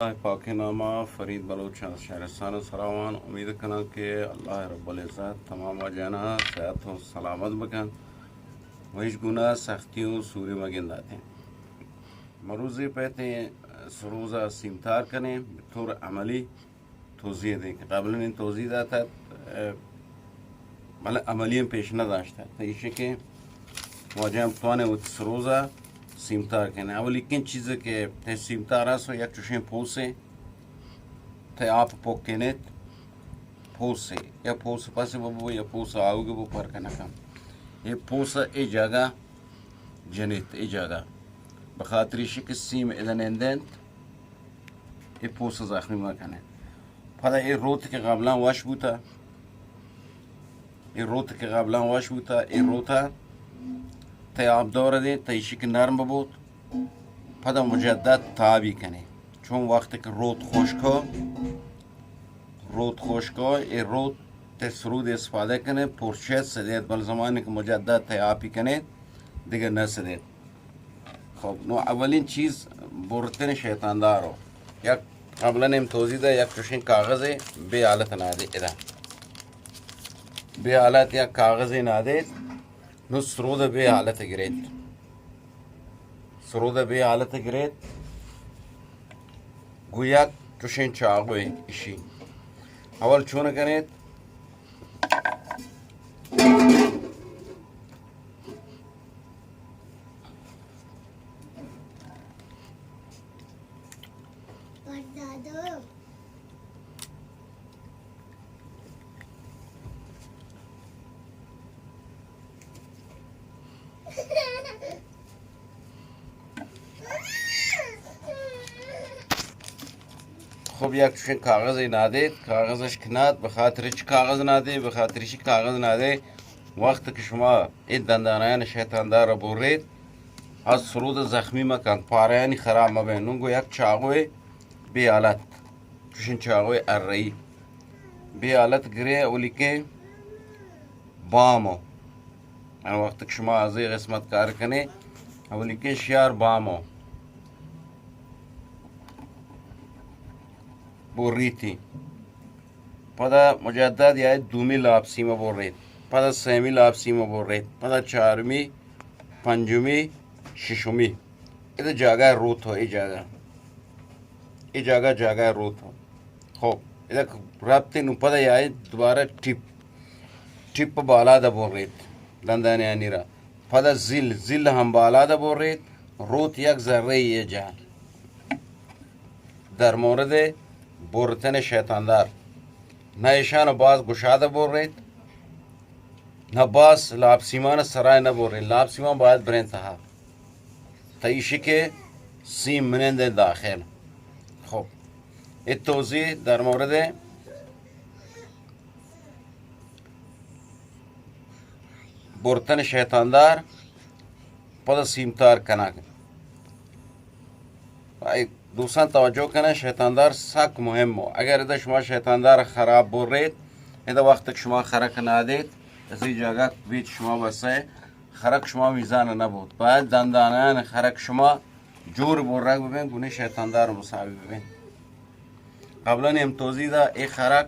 اللہ پاکیں ناما، فرید بلوچ از شہرستان سراوان۔ امید کناں کہ اللہ رب العزت تمام واجہانا صحت و سلامت بکن و ہچ گناہ سختی و سوری مگنداتیں۔ مروزی پہتیں سروزا سیمتار کنیں، بطور عملی توضیح دیں کہ قبل نے توضیح داتا، بلے عملی ہم پیش نہ داشتا۔ تو ایشی کہ واجہ ہم توانے وت سروزا سیمتار کنے۔ اولی کن چیز کہ تے سیمتار آسو یک چوشیں پوسے، تے آپ پوک کنیت، پوسے، یا پوس پس ببو یا پوس آوگ بو، فرق نہ کن۔ یہ پوس اے جگہ جنیت، اے جگہ، بخاطر ایشی کہ سیم ادا نندنت، اے پوس زخمی مہ کنے۔ پدا اے روت کہ قبلاں وش بوتا، اے روت کہ قبلاں وش بوتا، اے روتا تے آپ دور دے، تے ایشی کہ نرم ببوت، پدا مجدد تابی کنے۔ چون وقت کہ روت خشکو، روت خشکو، اے روت تے سرود استفادہ کنے، پرشت سدیت، بل زمانے کہ مجدد تے آپی کنے، دیگہ نہ سدیت۔ خب، نو اولین چیز برتن شیطان دارو۔ یک قبلا نیم توضیح دا، یک چوشیں کاغذ بے حالت نادے ادا۔ بے حالت یک کاغذ نادے، نو سرود بے حالت گریت۔ سرود بے حالت گریت۔ گو یک چوشیں چاغوے اشی۔ اول چون کنیت؟ خب، یک چوشیں کاغذے نادیت، کاغذش کنات، بخاطر چی کاغذ نادے؟ بخاطر چی کاغذ نادے؟ وقت کہ شما اے دندانایان شیطان دار بوریت، از سرود زخمی مکن، پارایانی خراب مبین۔ نون گو یک چاغوے بے حالت، چوشیں چاغوے ارئی بے حالت گرے، اولی کہ بامو۔ ہر وقت کہ شما از اے قسمت کار کنے، اولی کہ شیار بامو بوریتی۔ پدا مجدد یا دومی لاپ سیما بوریت، پدا سیمی لاپ سیما بوریت، پدا چارمی، پنجمی، ششمی۔ ادا جاگہ روت ہو، اے جاگہ، اے جاگہ، جاگہ روت ہو۔ خب، ادا ربط نو پدا یا دوبارہ ٹپ، ٹپ بالا دا بوریت، دندانیانی را۔ پدا زل، زل ہم بالا دا بوریت، روت یک ذرے یہ جا۔ در مورد برتن شیطاندار، نہ ایشان باز گشادہ بوریت، نہ باز لاپ سیمان سرائے نہ بوریت۔ لاپ سیمان باید برین تہا، تا ایشی کہ سیم منند داخل۔ خب، اے توضیح در مورد برتن شیطاندار، پدا سیمتار کنگ۔ اے دوستان توجہ کنن، شیطاندار سک مہم ہو۔ اگر ادا شما شیطاندار خراب بریت، ادا وقت کہ شما خرک نادیت، اسی جاگہ بیت شما بسے، خرک شما میزان نہ بوت۔ باید دندانان خرک شما جور برگ ببین، گونی شیطاندار مساوی ببین۔ قبلا ہم توضیح دا، اے خرک،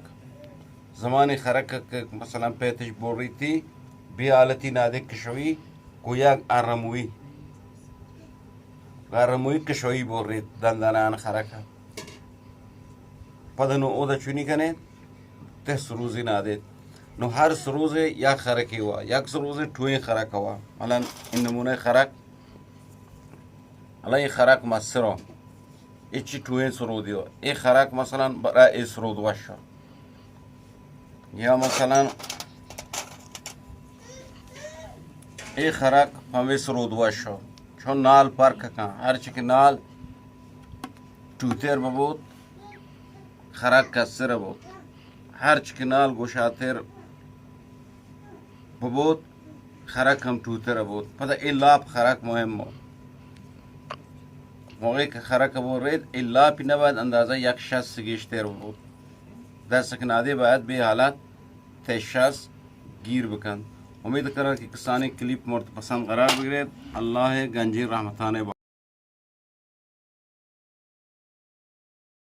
زمانی خرک کہ مثلاً پیتش بوریتی، بے حالتی نادے کشوی، گویا ارموی، ارموی کشوی بوریت دندانان خرک۔ پد نو اودا چونی کنے، تے سروزی نادے۔ نو ہر سروزے یا خرکی وا، یک سروزے ٹوئیں خرک وا۔ مثلاً ان نمونہ خرک، الان اے خرک مسترو، اے چی ٹوئیں سرودی ہو۔ اے خرک مثلاً برا اے سرود وشو۔ یا مثلاً اے خرک پمے سرود وشو۔ چون نال پرک کن، ہرچی کہ نال ٹوتر ببوت، خرک کستر بوت۔ ہرچ کہ نال گوشاتر ببوت، خرک ہم ٹوتر بوت۔ پدا اے لاپ خرک مہم ہو۔ موقعی کہ خرک بوریت، اے لاپی نباید اندازہ یک شست گیشتر ببوت۔ دست کہ نادے باید بے حالت تے شست گیر بکن۔ امید کناں کہ کسانی کلیپ مرد پسند قرار بگریت۔ اللہ گنجیں رحمتانے